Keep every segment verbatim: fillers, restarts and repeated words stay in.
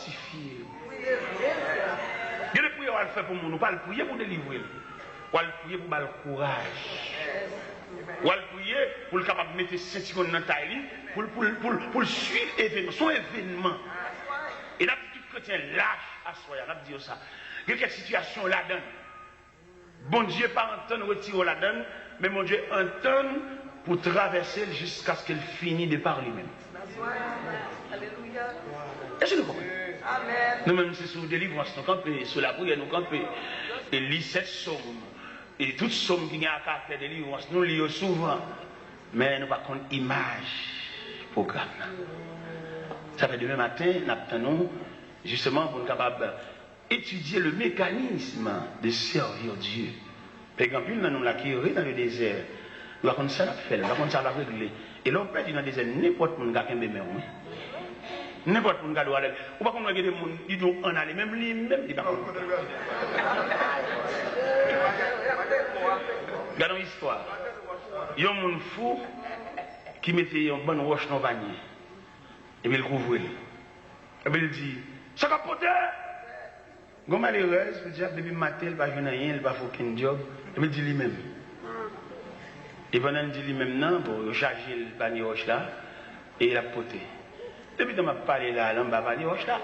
Fòtifye l. Gen de priyè w al fè pou moun, ou pa al priye pou delivre l. W al priye pou ba l kouraj. W al priye pou l kapab mete sentiwon nan tay li, pou l, pou l, pou l, pou l swiv evènman. Se yon evènman. E n ap di tout kretyen lach aswè a, n ap di yo sa. Gen kèk sitiyasyon ladan l. Bondye pa antann retire w ladan l, men Bondye antann pou travèse l jiskaske l fini de pa li menm. Èske nou konprann? Nou menm, se sou delivrans nou kanpe, sou lapriyè nou kanpe. E li sèt sòm, e tout sòm ki gen a karaktè delivrans, nou li yo souvan. Men nou pa konn imaj pwogram nan. Sa fè demen maten, n ap tann nou, jisteman, pou nou kapab étudier le mécanisme de servir Dieu. Paske gen anpil nan nou la ki eré dans le désert. Nou pa konn sa n ap fè, nou pa konn sa n ap regle. E lè w pèdi nan dezè, nenpòt moun ka kenbe men w, wi. Nenpòt moun ka di w ale. Ou pa konn wè gen de moun, li di w ann ale, menm li menm, li pa konn. Gade yon istwa. Yon moun fou ki mete yon bann wòch nan yon panye. Epi l kouvri l. Epi l di, "Sa k ap pote?" Gon malerèz, pou dyab, depi maten, li pa jwenn anyen, li pa fè okenn djòb. Epi l di li menm. E pandan l di li menm nan, bon, yo chaje l panye wòch la, e l ap pote. Depi tan m ap pale la, l anba panye wòch la.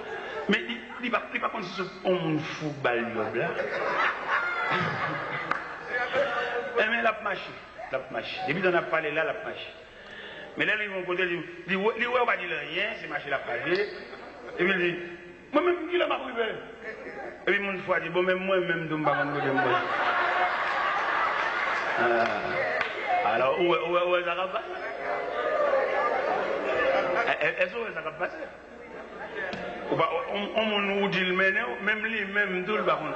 Men li, li pa, li pa konn si se yon moun fou k ba l djòb la. Enben, l ap mache, l ap mache. Depi tan n ap pale la, l ap mache. Men lè l rive yon kote, li, li, wè- li wè yo pa di l anyen, se mache l ap mache. Epi l di, "Mwen menm, kilè m ap rive?" Epi moun fou a di, "Bon, menm mwen menm tou, m pa konn kote m pral." Ah. Alò, ou wè, ou wè, ou wè sa k ap pase? È- è- Èske ou wè sa k ap pase? Ou pa, on, on moun ou di l mennen w, menm li menm tou l pa konn.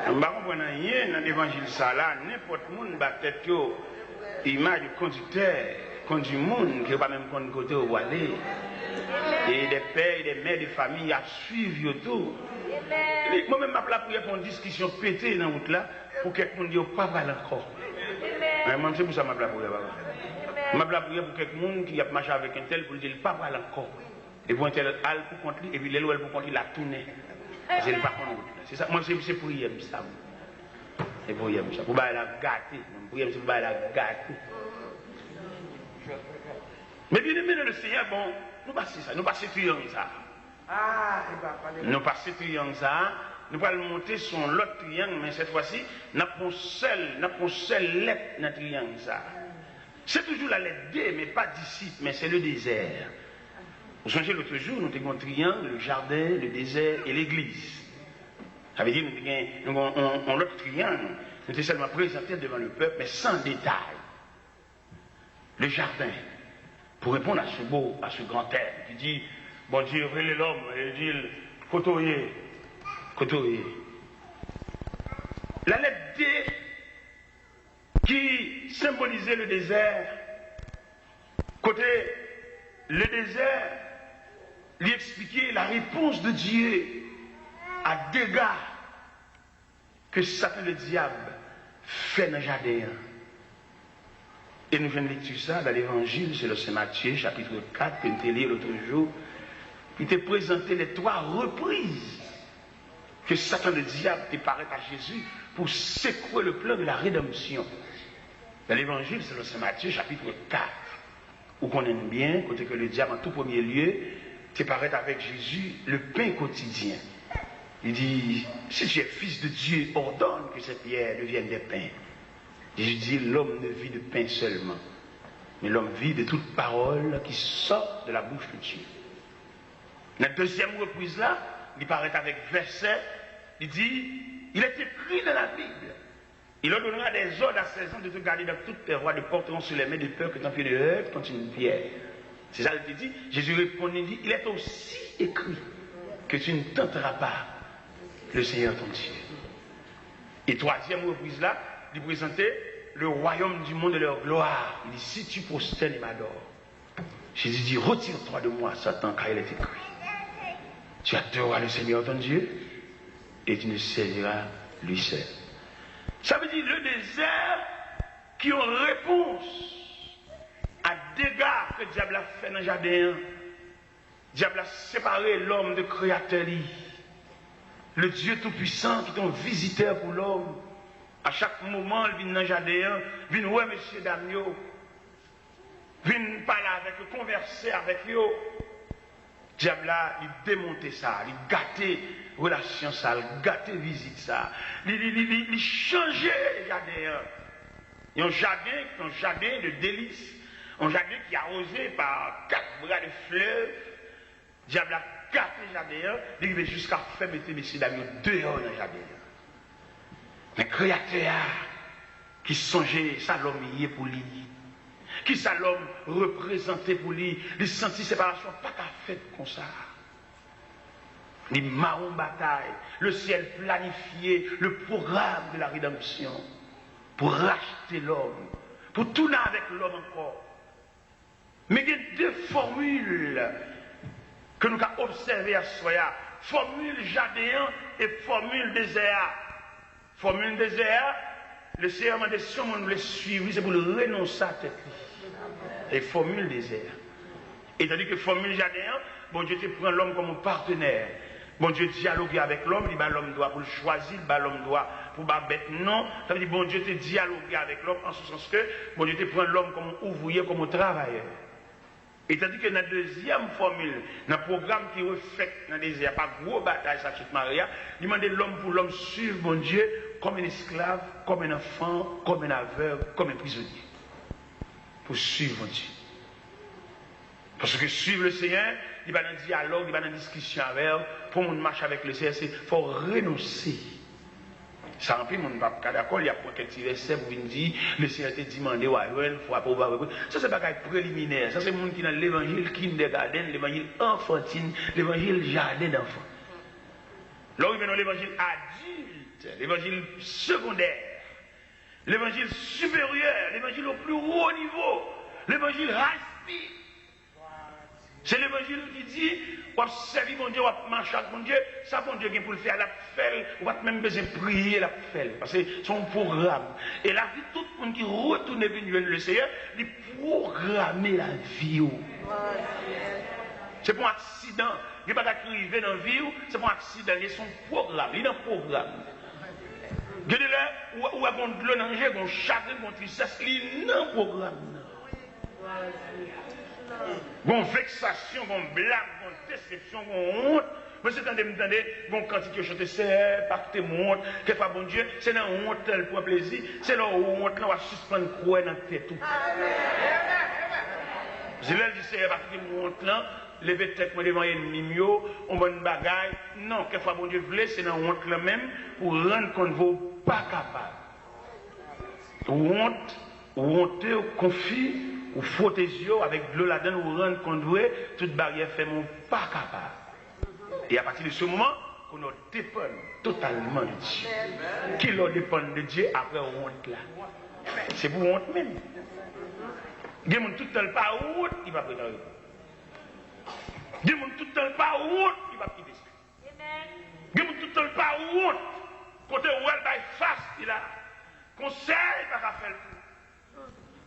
M pa konprann anyen nan levanjil sa la. Nenpòt moun ba tèt yo imaj de kondiktè, kondui moun ke yo pa menm konn kote yo prale. E de pè e de mè de fanmi y ap swiv yo tou. Li, mwen menm m ap lapriyè pou yon diskisyon pete nan wout la, pou kèk moun di yo pa pral ankò. Mwen, mwen, se pou sa m ap lapriyè, papa. M ap lapriyè pou kèk moun ki ap mache avèk entèl pou l di l pa pral ankò. Epi entèl al pou kont li, epi lè l wè l pou kont li, l ap tounen. Paske l pa konn wout la. Se sa, mwen, se, se priyè m sa. Se priyè m sa. Pou bagay la gate. Mwen, priyè m, se pou bagay la gate. Men byeneme nan le Senyè, bon, nou pase sa. Nou pase triyang sa. Nou pase triyang sa. Nou pral monte sou yon lòt triyang, men sèt fwa si, n ap pran sèl, n ap pran sèl lèt nan triyang sa. Se toujou la lèt D, men pa disip, men se le dezè. Ou sonje lotrejou, nou te gen yon triyang, le jaden, le dezè e legliz. Sa vle di, nou te gen, nou gen yon, yon, yon lòt triyang, nou te sèlman prezante devan le pèp, men san detay. Le jaden, pou reponn a se mo, a se gran tèm, ki di, Bondye rele lòm, e li di l, kote w ye? Kote w ye? La lèt D ki senbolize le dezè, kote le dezè, li eksplike la repons de Dye a dega ke Satan le dyab fè nan jaden an. E nou jwenn lekti sa dan Levanjil selon Sen Matye, chapit kat, ke n te li lotrejou, ki te prezante les trois reprises que Satan le diable te parèt a Jezi pou sekwe le plan de la redanmsyon. Dan Levanjil selon Sen Matye, chapit kat, ou konnen l byen, kote ke le dyab, an tou premye lye, te parèt avèk Jezi le pen kotidyen. Li di, Si tu es fils de Dieu, ordonne que ces pierres deviennent des pains. Jésus dit, L'homme ne vit de pain seulement, mais l'homme vit de toute parole qui sort de la bouche de Dieu. Nan dezyèm repriz la, li parèt avèk vèsè, li di, Il est écrit dans la Bible, Il ordonnera des ordres à ses anges de te garder dans toutes tes voies, de porteront sur les mains de peur que ton pied ne heurte contre une pierre. Se sa l te di. Jezi reponn, li di, Il est aussi écrit que tu ne tenteras pas le Seigneur ton Dieu. E twazyèm repriz la, li prezante le royaume du monde et leur gloire. Li di, Si tu prosternes et m'adores, Jésus dit, Retire-toi de moi, Satan, car il est écrit, Tu adoreras le Seigneur ton Dieu et tu le serviras lui seul. Sa vle di, le dezè ki yon repons a dega ke dyab la fè nan jaden an. Dyab la separe lòm de Kreyatè li. Le Dieu Tout-Puissant ki te yon vizitè pou lòm. A chak moman, l vin nan jaden an, vin wè mesye dam yo, vin pale avèk yo, konvèse avèk yo. Dyab la, li demonte sa, li gate relasyon sa, li gate vizit sa. Li, li, li, li, li chanje jaden an. Yon jaden, yon jaden de delis, yon jaden ki awoze pa kat bra de flèv. Dyab la gate jaden an, li rive jiska fè mete mesye dam yo deyò nan jaden an. Men Kreyatè a ki sonje sa lòm ye pou li, ki sa lòm reprezante pou li, li santi separasyon pa ka fèt konsa. Li mawon batay. Le ciel planifye le programme de la rédemption pou rachte lòm, pou tounen avèk lòm ankò. Men gen de fòmil ke nou ka obsève aswè a. Fòmil jaden an e fòmil dezè a. Fòmil dezè a, Lesenyè mande si yon moun vle swiv li, se pou l renonse a tèt li. E fòmil dezè a. E tandike fòmil jaden an, Bondye te pran lòm kòm yon patnè. Bondye dyaloge avèk lòm, li ba lòm dwa pou l chwazi, li ba lòm dwa pou ba bèt non. Sa vle di Bondye te dyaloge avèk lòm an se sans ke Bondye te pran lòm kòm yon ouvriye, kòm yon travayè. E tandike nan dezyèm fòmil, nan pwogram ki refèt nan dezè a pa gwo batay sa Chèf Mare a, li mande lòm pou lòm swiv Bondye kòm en esklav, kòm en anfan, kòm en avèg, kòm en prizonye. Pou swiv Bondye. Paske swiv Lesenyè, li pa nan dyalòg, li pa nan diskisyon avè w. Pou yon moun mache avèk Lesenyè, se fò w renonse. Sa anpil moun p ap ka dakò, y ap pran kèk ti vèsè pou vin di, Lesenyè te di, mande w a jwenn, frape w va ouvri. Sa se bagay preliminè, sa se moun ki nan levanjil kindergarten, levanjil anfantin, levanjil jaden danfan. Lè w rive nan levanjil adilt, levanjil segondè, levanjil siperyè, levanjil au plus haut niveau, levanjil high speed. Se levanjil ki di, w ap sèvi Bondye, w ap mache ak Bondye, sa Bondye gen pou l fè a, l ap fè l, ou pa t menm bezwen priye, l ap fè l. Paske se yon pwogram. E lavi tout moun ki retounen vin jwenn Lesenyè, li pwograme lavi w. Se pa yon aksidan. Gen bagay ki rive nan vi w, se pa yon aksidan, li se yon pwogram, li nan pwogram. Gen de lè, ou, ou wè gon dlo nan je, gon chagren, gon tristès, li nan pwogram nan. Gon veksasyon, gon blag, gon desepsyon, gon wont. Mwen se tande m tande gon kantik yo chante, Seyè, pa kite m wont. Kèk fwa Bondye, se nan wont lan l pran plezi. Se lè w wont lan w a sispann kwè nan tèt ou. Se lè l di, Seyè, pa kite m wont lan, leve tèt mwen devan ènmi m yo, yon bann bagay. Non, kèk fwa Bondye vle, se nan wont lan menm, pou rann kont vre w pa kapab. Wont, wonte, konfi, ou fwote zye w avèk dlo ladan l, ou rann kont vre, tout baryè fèmen, ou pa kapab. E apati de se moman, kounye a w depann totalman de Dye. Kilè w depann de Dye apre wont la? Se pou wont menm. Gen moun tout tan l pa wont, li p ap ret an repo. Gen moun tout tan l pa wont, li p ap kite sa. Gen moun tout tan l pa wont. Kote w wè l bay fas li la, konsèy pa ka fè l pou.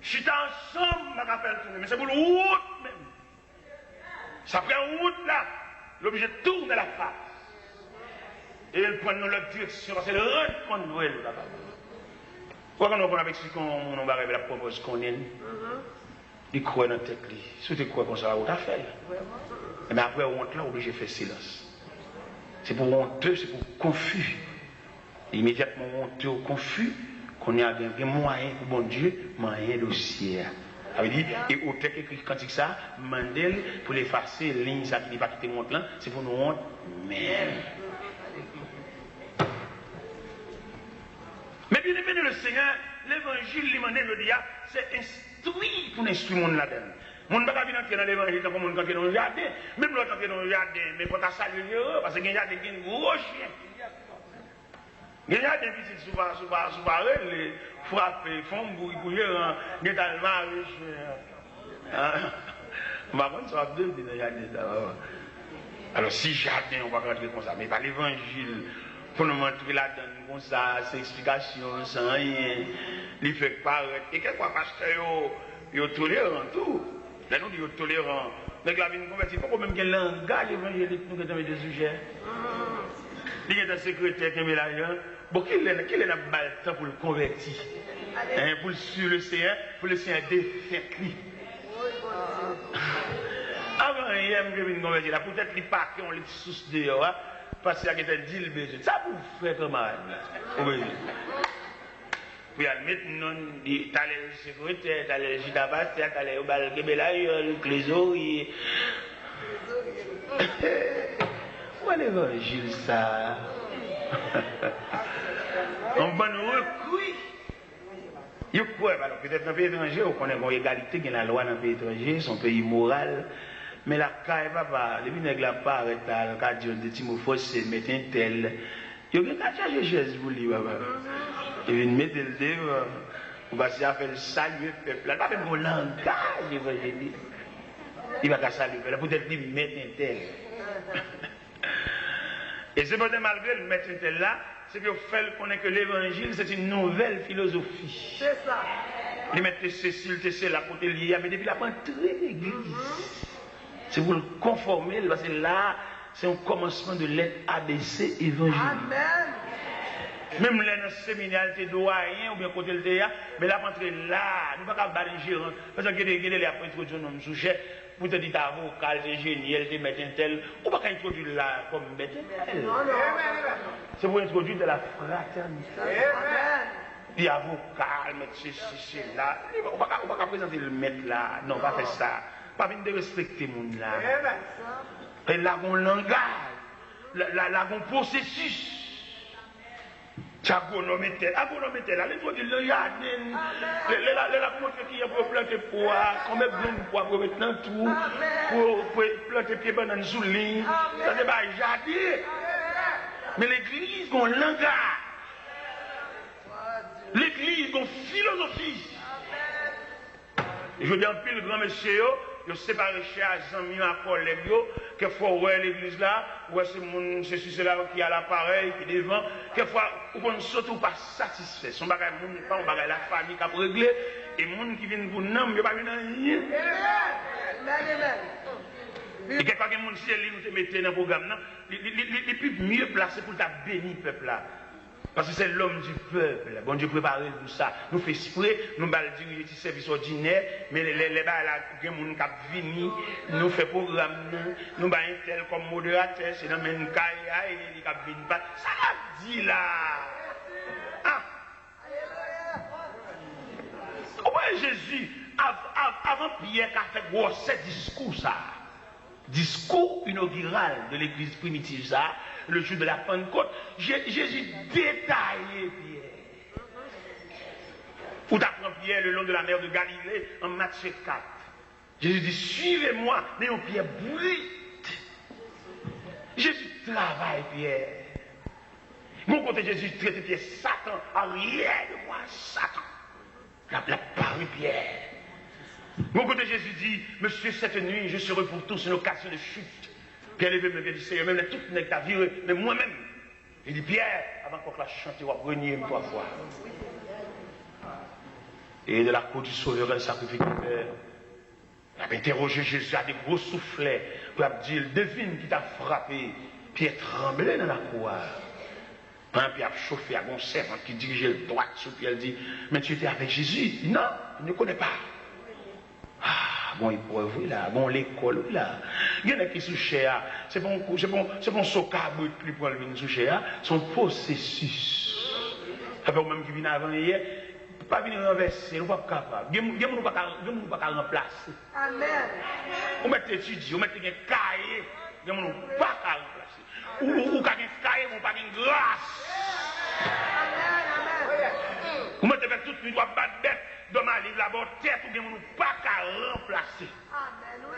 Chita ansanm pa ka fè l tounen. Men se pou l wont menm. Sa pran wont la, l oblije tounen la fas. E l pran yon lòt direksyon, paske l rann kont vre l pa kapab. Ou wè, kan nou konn ap eksplike yon moun yon bagay, l ap pran pòz konnen l. Li kwè nan tèt li. Si w te kwè konsa, ou ta fè l. Ebyen, apre wont lan, w oblije fè silans. Se pou wonte, se pou konfi. Imedyatman wonte, w konfi, kounye a gen, gen mwayen pou Bondye manyen dosye a. Sa vle di, e otè k ekri kantik sa a, mande l pou l efase liy sa ki di pa kite m wont lan, se pou nou wont menm. Men byeneme nan Lesenyè, levanjil li mande jodi a, se enstwi pou n enstwi moun ladan l. Moun pa ka vin antre nan levanjil tankou moun k antre nan yon jaden. Menm lè w t antre nan yon jaden, men fò w ta salye jeran, paske gen jaden ki gen gwo chen. Gen jaden pitit, si w pa, si w pa, si w pa rele, frape, fè yon bri pou jeran, gen t al mare chen an. M pa konn sa w ap devni nan jaden sa, papa. Alò, si jaden ou pa ka rantre konsa, men pa levanjil pou nou antre ladan l konsa, san eksplikasyon, san anyen, li fèk parèt. E kèk fwa, pastè yo, yo toleran tou. Lè nou di yo toleran, Nèg la vin konvèti, poko menm gen langaj evanjelik nou gentan mete sou chè. Li gentan sekretè, kenbe lajan. Bon, kilè, kilè n ap ba l tan pou l konvèti? Hein, pou l suiv le Seigneur, pou le Seigneur defèt li. Avan yè, misye vin konvèti la. Poutèt li pake yon lèt sous deyò a, pastè a gentan di l bezwen. Sa pou w fè, kanmarad la? Ou bezwen. Pou y al met non, li, talè l sekretè, talè l chita pastè, talè yo ba l kenbe lajan, trezorye. Wè levanjil sa a. Yon bann rekri. Yo kwè, alò, petèt nan peyi etranje, ou konnen gen egalite, gen lalwa nan peyi etranje, se yon peyi moral. Men lakay, papa, depi nèg la parèt la, l ka di yon de ti mo, fòse l met entèl. Yo gentan chache chèz pou li, papa. Yo vin mete l devan. Ou pa si a fè l salye pèp la. Li pa menm gen yon langaj evanjelik. Li pa ka salye pèp la. Poutèt li mèt entèl. E sepandan, malgre l mèt entèl la, se pou yo fè l konnen ke levanjil, se yon nouvèl filozofi. Se sa. Li mèt te sesi, li te sela kote l ye a, men depi l ap antre legliz, se pou l konfòme l, paske la a, se yon kòmansman de lèt A B C evanjelik. Amèn. Menm lè nan seminè, l te dwayen oubyen kote l te ye a, men l ap antre la a. Nou pa ka ba li jeran. Paske gen de, gen de lè y ap entwodui yon nonm sou chè, poutèt li te avoka, l te enjenyè, l te mèt entèl. Ou pa ka entwodui l la kòm mèt entèl. Non, non. Se pou entwodui de la fratènite. Amèn. Li avoka, l mèt sesi, sela. Li, ou pa ka, ou pa ka prezante l mèt la. Non, pa fè sa. Pa vin derespekte moun la. E la gon langaj. La, la, la gon pwosesis. Se agwonòm entèl. Agwonòm entèl la, li entwodui l nan jaden. Lè, lè, lè l ap montre kijan pou yo plante pwa, konbyen grenn pwa pou yo met nan twou, pou yo, pou yo plante pye bannann sou liy. Sa se pa jaden. Men legliz gon langaj. Legliz gon filozofi. Jodi a, anpil gran mesye yo, yo separe chè a zanmi yo ak kòlèg yo. Kèk fwa, ou wè legliz la, ou wè se moun sesi sela ki a laparèy, ki devan. Kèk fwa, ou konn soti, ou pa satisfè. Se yon bagay moun, pa yon bagay lafanmi k ap regle. E moun ki vin pou nanm, yo pa vin anyen. E kèk fwa, gen moun, si se li nou te mete nan pwogram nan, li, li, li, li, li pi mye plase pou l ta beni pèp la. Paske se lòm di pèp. Bondye prepare l pou sa. Nou fè espre, nou ba l dirije ti sèvis òdinè, men lè, lè, lè bagay la, gen moun k ap vini, nou fè pwogram nan, nou bay entèl kòm moderatè, se nan men n kay a, e li k ap vin pa. Sa l ap di la? Ah! Ou wè Jezi, av-, av-, avan Pyè ka fè gwòsè diskou sa a, diskou inogiral de legliz primitiv sa a, le jou de la Pannkot, Je-, Jezi detaye Pyè. Ou ta pran Pyè le long de la mer de Galilée an Matye kat. Jezi di, suivez-moi, men yon Pyè brit. Jezi travay Pyè. Gon kote Jezi trete Pyè Satan, arrière de moi, Satan. L ap, l ap pare Pyè. Gon kote Jezi di, monsieur, cette nuit, je serai pour tous une occasion de chute. Pyè leve men, Pyè di, Seyè, menm lè tout nèg ta vire, men mwen menm, li di, Pyè, avan kòk la chante, w ap renye m twa fwa. Et de la cour du Sauveur, elle sacrifie qui perd. Y ap entèwoje Jezi a de gwo souflè pou y ap di l, devine ki ta frape Pyè tranble nan lakou a. Pandan Pyè ap chofe a, gon sèvant ki dirije l dwat sou Pyè, l di, mais tu étais avec Jésus? Il dit, non, je ne connais pas. Ah, gon eprèv wi la, gon lekòl wi la. Gen nèg ki sou chè a, se pa yon kou, se pa yon, se pa yon so kabrit li pran l vin sou chè a, se yon pwosesis. Sa fè ou menm ki vin avan yè, pa vin ranvèse l, ou p ap kapab. Gen moun, gen moun ou pa ka, gen moun ou pa ka ranplase. Amèn. Ou mèt etidye, ou mèt gen kaye, gen moun ou pa ka ranplase. Ou, ou, ou ka gen kaye, men ou pa gen gras. Amèn, amèn. Ou mèt fè tout nwit, w ap bat bèt, dòm a liv la bò tèt ou, gen moun ou pa ka ranplase. Amèn, wi.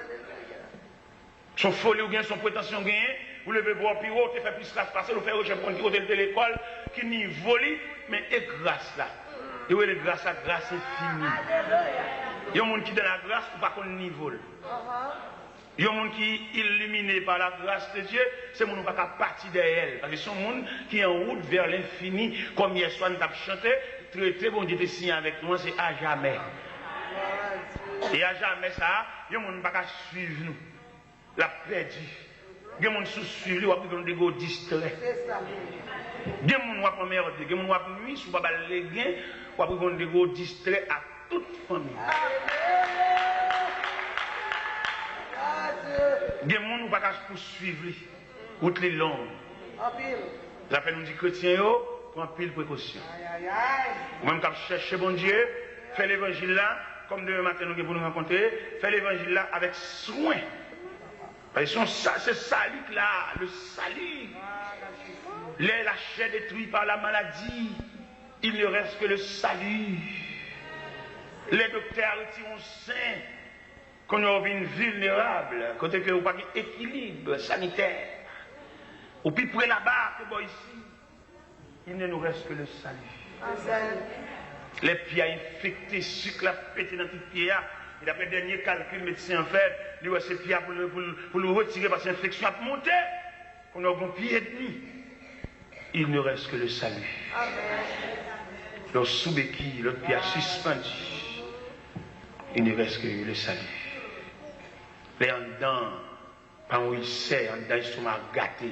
Se yon foli ou genyen, se yon pretansyon ou genyen, ou leve vwa w pi wo, ou te fè plis klas pase l, ou fè rechèch pou konn ki kote l te lekòl, ki nivo li, men e gras la. Yo rele gras la gras enfini. Yon moun ki dans la grâce, ou pa konn nivo l. Yon moun ki illimine par la grâce de Dieu, se moun ou pa ka pati dèyè l. Paske se yon moun ki en route vers l'infini. Kòm yèswa n t ap chante, trete Bondye te siyen avèk nou an, se ajamè. E ajamè sa a, yon moun pa ka swiv nou. l ap pèdi. Gen moun si w swiv li, w ap rive yon degre w distrè. Gen moun w ap anmède, gen moun w ap nwi, si w pa ba l legen, w ap rive yon degre w distrè ak tout fanmi. Gen moun ou pa ka pouswiv li, wout li long. Sa fè nou di kretyen yo, pran anpil prekosyon. Ou menm k ap chèche Bondye, fè levanjil la, kòm demen maten nou gen pou nou rankontre, fè levanjil la avèk swen. Paske se yon sa, se sali k la, le sali. Lè la chair détruite par la maladie, il ne reste que le salut. Lè doktè a retire yon sen, kounye a w vin vilnerab, kote ke ou pa gen ekilib sanitè. Ou pi pre laba ke bò isi. Il ne nous reste que le salut. Lè pye a enfekte, sik la pete nan tout pye a, e daprè dènye kalkil medsen an fè, li wè se pye a pou l, pou l, pou l retire paske enfeksyon ap monte. Kounye a w gen yon pye edmi. Il ne reste que le salut. Lè w sou beki, lòt pye a sispandi. Il ne reste que le salut. Lè anndan pa yon ilsè anndan estoma gate.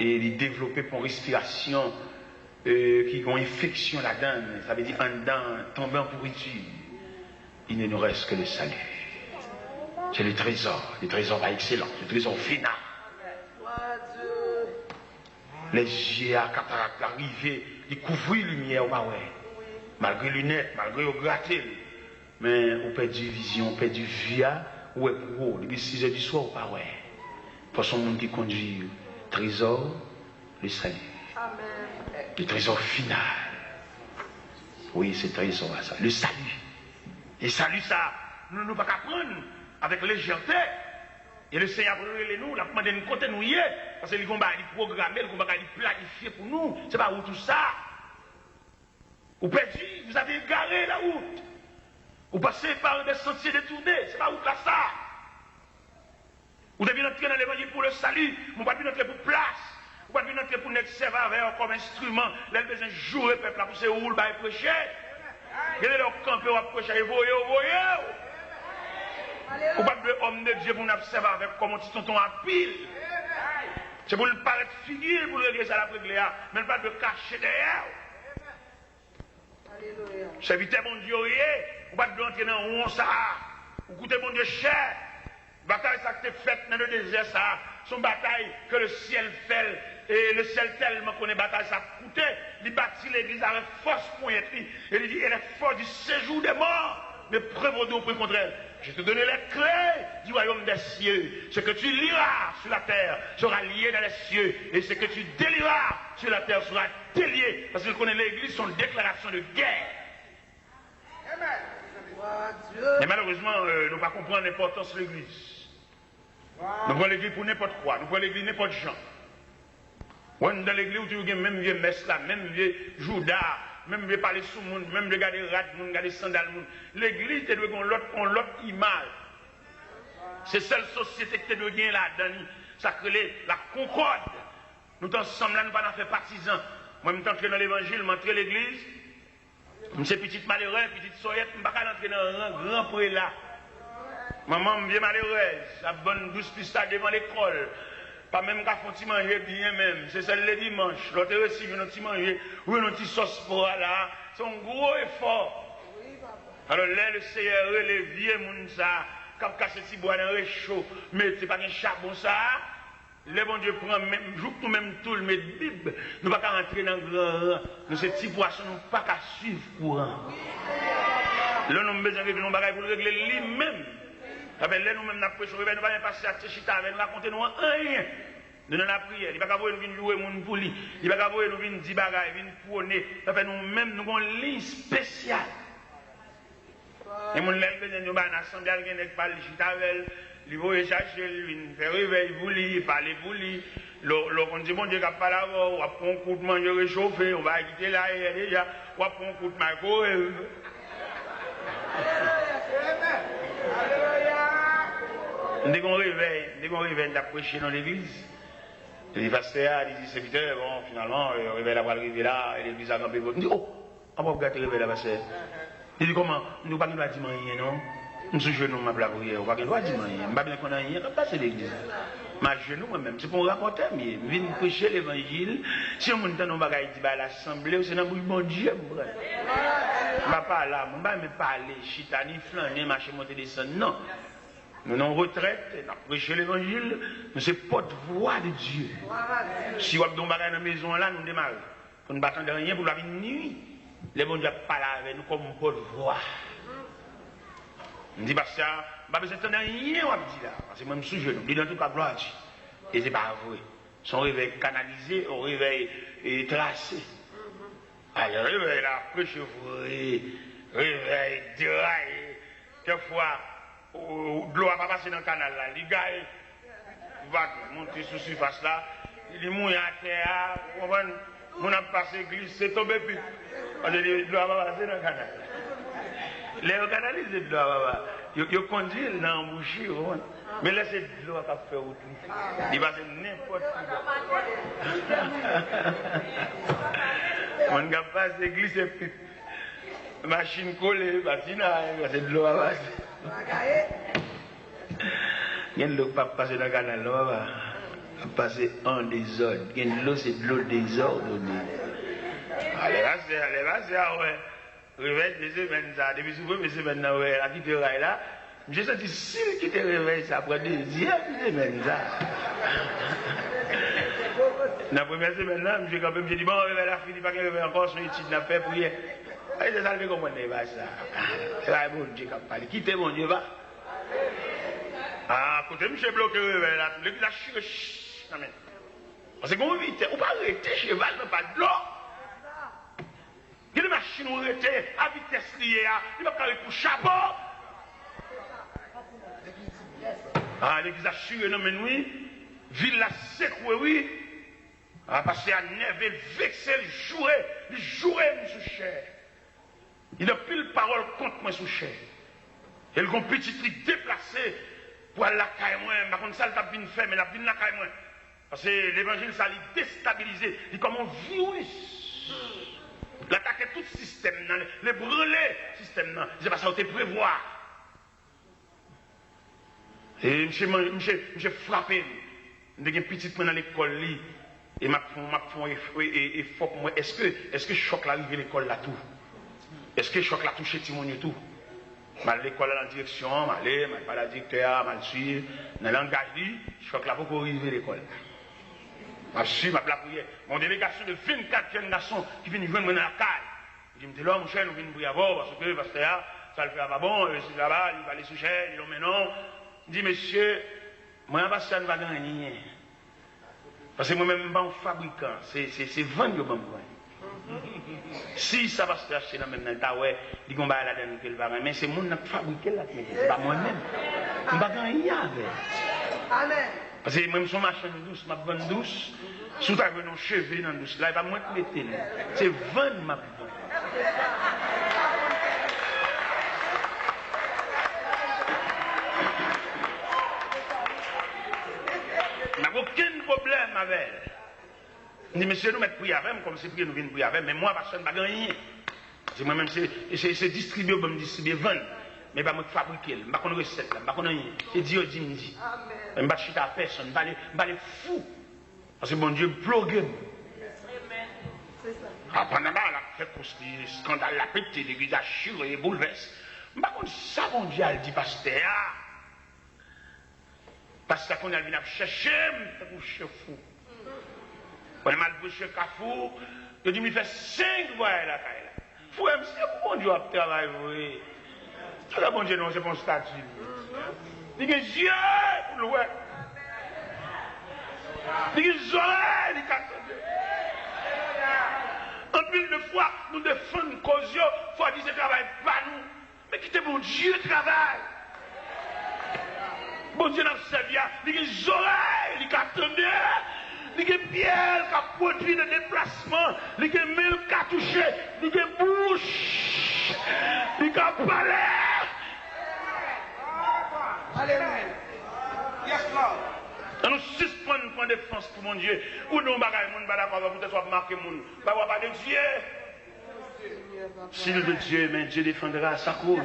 E li devlope pou yon respirasyon, e, ki gen yon enfeksyon ladan l. Sa vle di anndan tonbe an pouriti. Il ne nous reste que le salut. C'est le trésor, le trésor par excellence, le trésor final. Lè zye a, katarak la rive, li kouvri limyè, ou pa wè. Malgre linèt, malgre yo grate l, men ou pèdi vizyon, ou pèdi vi a, ou wè gwo. Depi sizè di swa, ou pa wè. Fò se yon moun ki kondui trezò, le sali. Le trezò final. Wi, se trezò a sa. Le sali. E sali sa, nou, nou pa ka pran avèk lejète. E le Senyè ap rele nou, l ap mande n kote nou ye, paske li gon bagay li pwograme, li gon bagay li planifye pou nou. Se pa wout ou sa. Ou pèdi, vous avez égaré la route. Ou pase par des sentiers détournés, se pa wout la sa. Ou te vin antre nan levanjil pou le sali, men ou pa t vin antre pou plas. Ou pa t vin antre pou nèg sèvi avè w kòm enstriman, lè l bezwen joure pèp la pou se ou l bay preche. Gen de lè w kanpe w ap preche, e voye yo voye w. Ou pa t dwe òm de Dye pou n ap sèvi avè w kòm yon ti tonton apil. Se pou l parèt figi l pou l regle sa l ap regle a, men l pa t dwe kache dèyè w. Sèvitè Bondye w ye, ou pa t dwe antre nan won sa a. Ou koute Bondye chè. Batay sa k te fèt nan le dezè sa a, se yon batay ke le syèl fè l, e le syèl tèlman konnen batay sa ap koute, li bati legliz avèk fòs ponyèt li, e li di, et les forces du séjour des morts ne prévaudront point contre elle. Je te donne les clés du royaume des cieux. Ce que tu lieras sur la terre sera lié dans les cieux, et ce que tu délieras sur la terre sera délié. Paske l konnen legliz se yon deklarasyon de gè. Men malerezman, euh, nou pa konprann enpòtans legliz. Nou pran legliz pou nenpòt kwa, nou pran legliz nenpòt jan. Ou anndan legliz, ou toujou gen menm vye mès la, menm vye jouda, menm vye pale sou moun, menm vye gade rad moun, gade sandal moun. Legliz te dwe gen yon lòt, yon lòt imaj. Se sèl sosyete ki te dwe gen ladan li, sa k rele la konkòd. Nou t ansanm la, nou pa nan afè patizan. Mwen, m t antre nan levanjil, m antre legliz. M se pitit malerè, pitit sòyèt, m pa ka antre nan ran gran prela. Manman m vye malerèz, ap vann dous pista devan lekòl. Pa menm ka fè yon ti manje byen menm, se sèl ledimanch. Lè w te resi jwenn yon ti manje, ou jwenn yon ti sòs pwa la, se yon gwo efò. Alò, lè Leseyè rele vye moun sa, k ap kache ti bwa nan recho, mete pa gen chabon sa, lè Bondye pran men, jouk nou menm tou l met bib, nou pa ka rantre nan gran ran. Nou se ti pwason, nou pa ka swiv kouran. Lè yon nonm bezwen regle yon bagay pou l regle l li menm. Sa fè lè nou menm n ap preche yon revèy, nou pa menm pase a te chita avè n rakonte nou anyen. Nou nan lapriyè. Li pa ka voye nou vin joure moun pou li. Li pa ka voye nou vin di bagay, vin pwone. Sa fè nou menm, nou gon liy espesyal. Gen moun lè l bezwen yon bagay nan asanble a, l gen nèg pa l li chita avè l, li voye chache l, vin fè revèy pou li, pale pou li. Lè w, lè w konn se Bondye k ap pale avè w, w ap pran yon kout manje rechofe, yon bagay ki te la yè deja, w ap pran yon kout microwave. M te gen yon revèy, m te gen yon revèy, m t ap preche nan legliz. Epi pastè a, li di, sèvitè, bon, finalman, euh, revèy la pral rive la, e legliz la kanpe pou. M di, oh! Apa w ap gate revèy la, pastè? Li di, kòman? M di, ou pa gen dwa di m anyen, non. M sou jenou m ap lapriyè, ou pa gen dwa di m anyen. M pa bezwen konn anyen k ap pase legliz la. M ajenou mwen menm, se pa yon rapòtè m ye. M vin preche levanjil. Si yon moun tande yon bagay di bay la sanble w, se nan bouch Bondye m pran l. M pa pale a moun, m pa renmen pale, chita, ni flannen, mache monte desann, non. Nou nan yon retrèt, n ap preche levanjil, nou se pòtvwa de Dye. Si w ap di yon bagay nan mezon an la, nou demare. Pou n pa tande anyen, pou l pa vin nwi lè Bondye ap pale avè nou kòm pòtvwa. M di pastè a, m pa bezwen tande anyen w ap di la, paske mwen m sou jenou m. Li di antouka, glwa a Dye. E se pa vre. Se yon revèy kanalize, yon revèy e, trase. Ay, revèy la, preche vre, revèy deraye. Kèk fwa, ou, dlo a pa pase nan kanal la, li gaye. Vag monte sou sifas la, li mouye atè a, ou konprann? Moun ap pase glise, tonbe pip. Paske li, dlo a pa pase nan kanal la. Lè yo kanalize dlo a, papa, yo, yo kondui l nan anbouchi, ou konprann? Men lè se dlo a k ap fè wout li, li pase nenpòt ki bò. Moun k ap pase glise pip. Machin kole, patinaj, paske dlo a pase. Gen dlo k p ap pase nan kanal, non, papa. L ap pase an dezòd. Gen dlo, se dlo dezòdone. Ale pase, ale pase, a wè. Revèy de semèn sa, depi sou premye semèn nan, wè, la kite ray la. Misye santi si l kite revèy sa, pran dezyèm semèn sa. Nan premyè semèn nan, misye kanpe, misye di, bon, revèy la fini, pa gen revèy ankò, se yon etid n ap fè, priyè. Ay, se sa l te konprann nan imaj sa. Se pa Bondye k ap pale. Kite Bondye, pa. Ah, kote misye bloke revèy la, tou legliz la chire, ch, nan men. Paske gen yon vitès, ou pa rete cheval nan pa dlo. Gen de machin ou rete, a vitès li ye a, li p ap ka ret pou chapo. Ah, legliz la chire nan men n wi. Vil la sekwe wi. Ah, pastè a nève, l vekse, l joure, li joure m sou chè. Li di anpil pawòl kont mwen sou chè. E l gon pitit li deplase pou al lakay mwen. M pa konn sa l t ap vin fè, men l ap vin lakay mwen. Paske levanjil sa, li destabilize, li kòm yon viris. L atake tout sistèm nan, l ebranle sistèm nan. Se pa sa yo te prevwa. E misye, misye, misye frape m. M te gen pitit mwen nan lekòl li. E m ap fè, m ap fè yon ef-, e, e, efò pou m wè èske, èske chòk la rive lekòl la tou. Èske chòk la touche timoun yo tou. M al lekòl la nan direksyon an, m ale, m al pale a direktè a, m al swiv. Nan langaj li, chòk la poko rive lekòl. M ap swiv, m ap lapriyè. Yon delegasyon de vennkat jèn gason ki vin jwenn mwen nan lakay. Li di m, Telor, monchè, nou vin priye avè w, paske pastè a, sa l fè a pa bon, e sesi la la, li pale sou chè, li lonmen non. M di, mesye, mwen a pastè a, nou pa gen anyen. Paske mwen menm, m pa yon fabrikan, se, se, se vann yo ban m vann. Si sa pastè achte nan men m nan, l ta wè, li gen yon bagay ladan l ke l pa renmen, se moun nan k fabrike l la k mete l, se pa mwen menm. M pa gen anyen avè l. Amèn. Paske mwen, m se yon machann dous, m ap vann dous. Si w ta jwenn yon cheve nan dous la, e pa mwen k mete l. Se vann m ap vann. M pa gen okenn pwoblèm avè l. M di, mesye, nou mèt priye avè m, kòm se priye nou vin priye avè m, men mwen, pastè, m pa gen anyen. Se mwen menm, se, se, se distribye yo ban m distribye, vann. Men e pa mwen k fabrike l. M pa konn resèt la, m pa konn anyen. Se di yo di m di. Men m pa t chita a pèsonn, m pale, m pale fou. Paske Bondye ploge m. A, pandan bagay la ap fè kous li, eskandal la pete, legliz la chire, e boulvès. M pa konn sa Bondye al di pastè a. Pastè kounye a vin ap chèche m tankou chen fou. Pandan m al preche Kafou, yo di m li fè senk vwayaj lakay la. Frè m, se pou Bondye w ap travay vre. Sa fè Bondye non, se pa yon estati li ye. Li gen zye pou l wè. Li gen zòrèy, li ka tande. Anpil de fwa, nou defann koz yo, fò di se travay pa nou. Men kite Bondye travay. Bondye n ap sèvi a, li gen zòrèy, li ka tande. Li gen pye l k ap pwodui nan deplasman. Li gen men l ka touche. Li gen bouch. Li ka pale. Alelouya. Yes, Lord. Ann nou sispann pran defans pou Bondye. Ou di yon bagay, moun pa dakò avè w, poutèt w ap make moun. Bagay w ap pale Dye. S'il veut Dieu, mais Dieu défendra sa cause.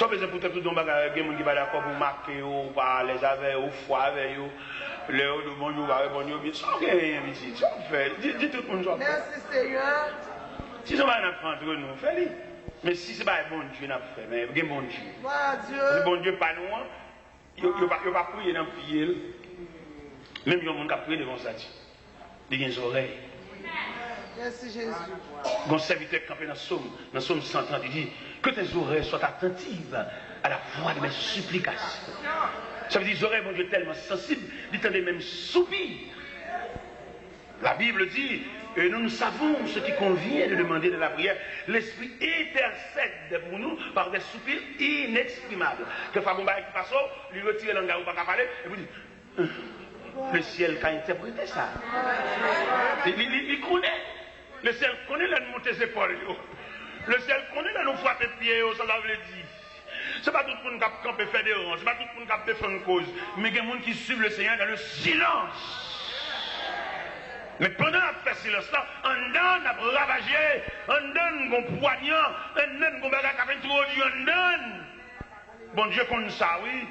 Sa w bezwen pou tèt ou di yon bagay, gen moun ki pa dakò pou w make yo, ou pa alèz avè yo, ou fwa avè yo. Lè yo di w bonjou, ou pa reponn yo byen. Sa w genyen, pitit? Sa w fè? Di, di tout moun sa w fè. Mèsi, Seyè. Si se yon bagay n ap fè antre nou, fè li. Men si se bagay Bondye n ap fè, men gen Bondye. Glwa a Dye. Paske Bondye pa nou an, yo, yo pa, yo pa priye nan pye l. Menm yon moun k ap priye devan yon estati. Li gen zòrèy. Mèsi, Jezi. Gon sèvitè k kanpe nan Sòm, nan Sòm san trant, li di, que tes oreilles soient attentives à la voix de mes supplications. Sa vle di, zòrèy Bondye tèlman sansib, li tande menm soupi. La Bible dit, et nous, nous savons ce qui convient de demander dans la prière. L'Esprit intercède pour nous par des soupirs inexprimables. Kèlfwa, gon bagay ki pase w, li retire langay ou pa ka pale, epi li di, Lesyèl ka entèprete sa. Li, li, li, li konnen. Lesyèl konnen lè n moute zepòl yo. Lesyèl konnen lè nou frape pye yo, sa sa vle di. Se pa tout moun k ap kanpe fè deranj, se pa tout moun k ap defann koz. Men gen moun ki swiv Lesenyè dans le silence. Men pandan n ap fè silans lan, anndan n ap ravaje, anndan n gon pwanyan, anndan n gon bagay k ap entwodui anndan n. Bondye konn sa, wi.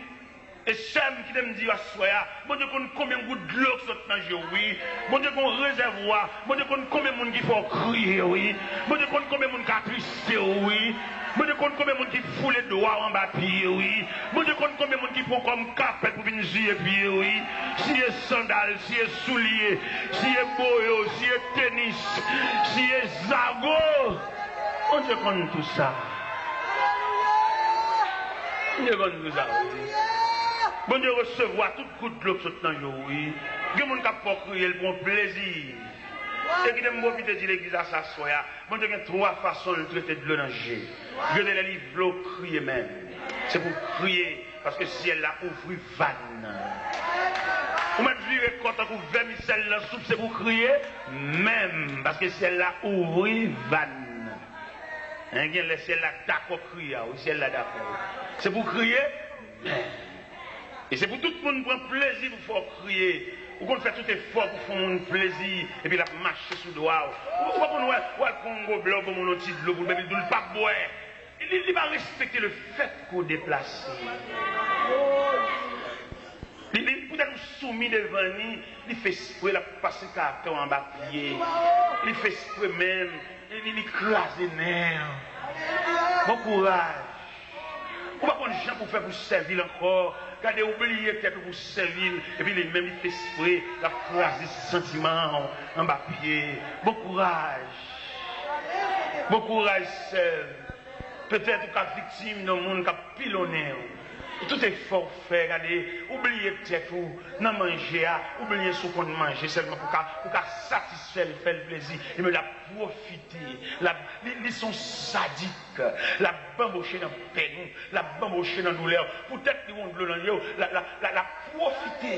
E sè m, kite m di yo aswè a, Bondye konn konbyen gout dlo k sot nan je w, wi. Bondye gon rezèvwa. Bondye konn konbyen moun ki fè w kriye, wi. Bondye konn konbyen moun k atriste w, wi. Bondye konn konbyen moun ki foule dwa w anba pye, wi. Bondye konn konbyen moun ki pran kòm kapèt pou vin siye pye, wi. Siye sandal, siye soulye, siye boyo, siye tenis, siye zago. Bondye konn tou sa. Bondye konn tou sa, wi. Bondye resevwa tout gout dlo k sot nan je w, wi. Gen moun k ap fè w kriye, l pran plezi. E kite m pwofite di legliz la sa aswè a, Bondye gen twa fason l trete dlo nan je. Gen de lè li vle w kriye menm. Se pou w kriye, paske syèl la ouvri vàn nan. Ou mèt vire kò tankou vèmisèl nan soup, se pou w kriye menm, paske syèl la ouvri vàn nan. Hein, gen lè syèl la dakò kriye a, wi, syèl la dakò, wi. Se pou w kriye menm. E se pou tout moun pran plezi pou fè w kriye. Ou konn fè tout efò pou fè yon moun plezi, epi l ap mache sou dwa w. Ou, ou pa konn wè, w al pran yon goblè, ou ban moun yon ti dlo pou l bwè, epi l di w l p ap bwè. Li, li pa respekte le fèt ke w deplase. Li, li, poutèt ou soumi devan li, li fè espre, l ap pase karaktè w anba pye. Li fè espre menm, li, li, li kraze nè w. Bon kouraj. Ou pa konn jan pou fè pou sèvi l ankò. Gade, ou bliye tèt ou pou sèvi l. Epi li menm, li fè espre, l ap kraze santiman w anba pye. Bon kouraj. Bon kouraj, sè m. Petèt ou ka viktim yon moun k ap pilonnen w. Tout efò w fè, gade, ou bliye tèt ou nan manje a, ou bliye si w konn manje sèlman pou ka, pou ka satisfè l, fè l plezi. Epi l ap pwofite. L ap, li, li se yon sadik. L ap banboche nan pèn ou, l ap banboche nan doulè w. Poutèt li wè yon dlo nan je w, l ap, l ap, l ap, l ap pwofite.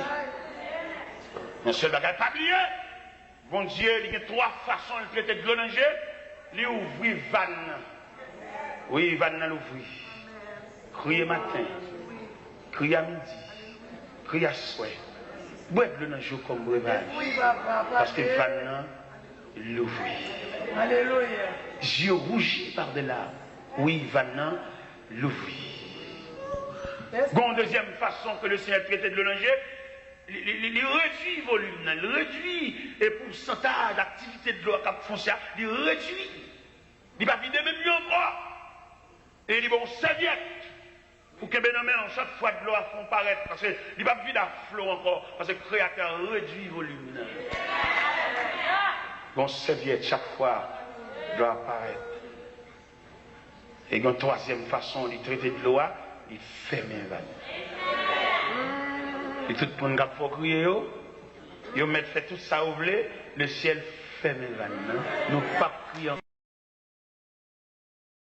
Yon sèl bagay, pa bliye, Bondye, li gen twa fason l trete dlo nan je. Li ouvri vàn nan. Wi, vàn nan louvri. Kriye maten, kriye a midi, kriye aswè. Bwè dlo nan je w kòm brevaj. Paske vàn nan louvri. Alelouya. Zye wouji pa de la. Wi, vàn nan louvri. Gon dezyèm fason ke Lesenyè trete dlo nan je, li, li, li, li redui volim nan, li redui e pousantaj aktivite dlo a k ap fonse a, li redui. Li pa vide menm yo ankò. E li ba w sèvyèt pou kenbe nan men w chak fwa dlo a fon parèt, paske li p ap vide a flo ankò, paske Kreyatè a redui volim nan. Gon sèvyèt chak fwa dlo a parèt. E gen yon twazyèm fason li trete dlo a, li fèmen vàn. E tout moun k ap fè w kriye yo, yo mèt fè tout sa yo vle, lesyèl fèmen vàn nan. Nou p ap kriye ankò.